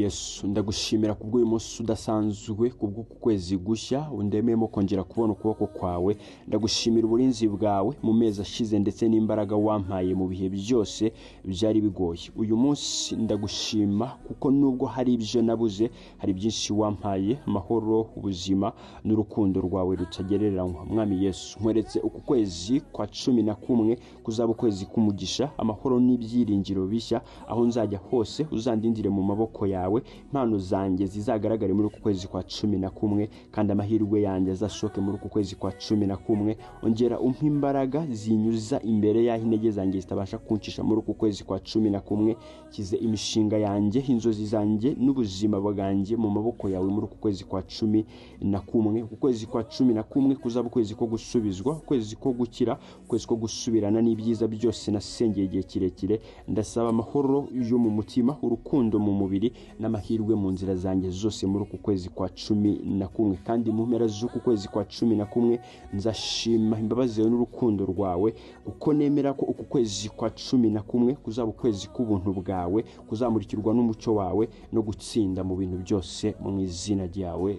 Yesu, ndagushimira kubw'uyu munsi udasanzwe, kubw'uku kwezi gushya undemeyemo kongera kubona ukuboko kwawe. Ndagushimira uburinzi bwawe mu mezi ashize ndetse n'imbaraga wampaye mu bihe byose byari bigoye. Uyu munsi ndagushima kuko nubwo hari ibyo nabuze, hari byinshi wampaye: amahoro, ubuzima n'urukundo rwawe rutagereranywa. Mwami Yesu, nkweretse uku kwezi kwa 11 kuzaba ukwezi k'umugisha, amahoro n'ibyiringiro bishya. Aho nzajya hose uzandindire mu maboko yawe, impano zanjye zizagaragare muri uku kwezi kwa 11, kandi amahirwe yanjye azasohoke muri uku kwezi kwa 11. Ongera umpe imbaraga zinyuza imbere y'aho intege zanjye zitabasha kuncisha muri uku kwezi kwa 11. Kize imishinga yanjye, inzozi zanjye n'ubuzima bwanjye mu maboko yawe muri uku kwezi kwa 11. Uku kwezi kwa 11 kuzaba ukwezi ko gusubizwa, ukwezi ko gukira, ukwezi ko gusubirana n'ibyiza byose nasengeye igihe kirekire. Ndasaba amahoro yo mu mutima, urukundo mu mubiri n'amahirwe mu nzira zanjye zose muri uku kwezi kwa 11. Kandi mu mpera z'uku kwezi kwa 11 nzashima imbabazi zawe n'urukundo rwawe, kuko nemera ko uku kwezi kwa 11 kuzaba ukwezi k'ubuntu bwawe, kuzamurikirwa n'umucyo wawe no gutsinda mu bintu byose, mu izina ryawe,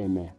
amen.